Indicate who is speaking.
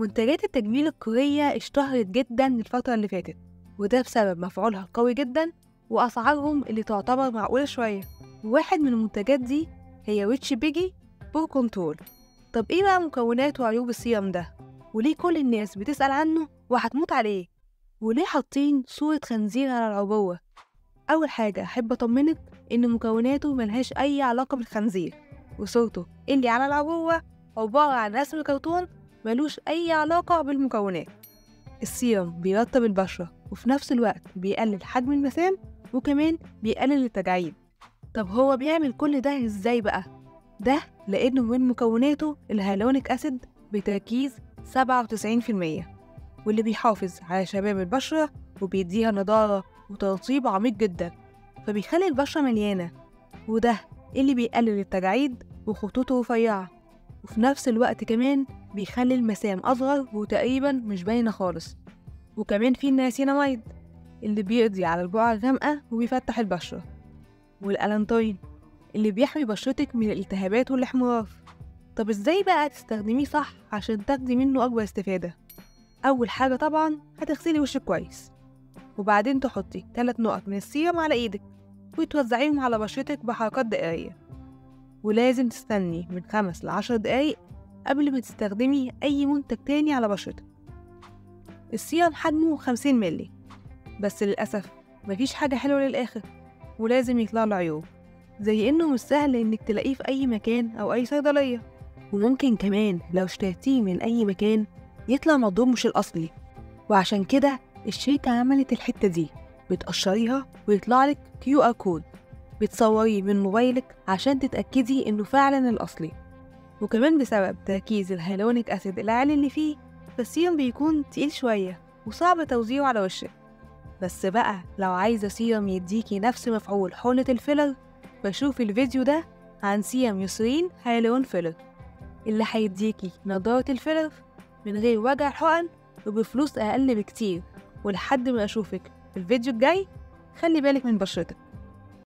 Speaker 1: منتجات التجميل الكورية اشتهرت جدا الفترة اللي فاتت، وده بسبب مفعولها القوي جدا وأسعارهم اللي تعتبر معقولة شوية. واحد من المنتجات دي هي Rich Piggy Pore Control. طب ايه بقى مكونات وعيوب السيرم ده؟ وليه كل الناس بتسأل عنه وهتموت عليه؟ وليه حاطين صورة خنزير على العبوة؟ أول حاجة أحب أطمنك إن مكوناته ملهاش أي علاقة بالخنزير، وصورته اللي على العبوة عبارة عن رسم كرتون ملوش أي علاقة بالمكونات. السيرم بيرطب البشرة وفي نفس الوقت بيقلل حجم المسام وكمان بيقلل التجاعيد. طب هو بيعمل كل ده إزاي بقى؟ ده لأنه من مكوناته ال hyaluronic acid بتركيز 97%، واللي بيحافظ على شباب البشرة وبيديها نضارة وترطيب عميق جدا، فبيخلي البشرة مليانة، وده اللي بيقلل التجاعيد وخطوطه رفيعة، وفي نفس الوقت كمان بيخلي المسام أصغر وتقريبا مش باينة خالص. وكمان فيه النياسيناميد اللي بيقضي على البقع الغامقة وبيفتح البشرة، وال allantoin اللي بيحمي بشرتك من الالتهابات والاحمرار. طب ازاي بقى تستخدميه صح عشان تاخدي منه أكبر استفادة؟ أول حاجة طبعا هتغسلي وشك كويس، وبعدين تحطي 3 نقط من السيرم على ايدك وتوزعيهم على بشرتك بحركات دائرية، ولازم تستني من 5 ل10 دقايق قبل ما تستخدمي أي منتج تاني على بشرتك. السيرم حجمه 50 ملي، بس للأسف مفيش حاجة حلوة للآخر، ولازم يطلع له عيوب، زي إنه مش سهل إنك تلاقيه في أي مكان أو أي صيدلية، وممكن كمان لو اشتريتيه من أي مكان يطلع مضروب مش الأصلي. وعشان كده الشركة عملت الحتة دي، بتقشريها ويطلع لك QR code بتصوريه من موبايلك عشان تتأكدي إنه فعلا الأصلي. وكمان بسبب تركيز ال hyaluronic acid العالي اللي فيه، فالسيرم بيكون تقيل شوية وصعب توزيعه على وشك. بس بقى لو عايزة سيرم يديكي نفس مفعول حقنة ال filler، بشوف الفيديو ده عن سيرم Eucerin Hyaluron Filler اللي هيديكي نضارة ال filler من غير وجع الحقن وبفلوس أقل بكتير. ولحد ما أشوفك في الفيديو الجاي، خلي بالك من بشرتك.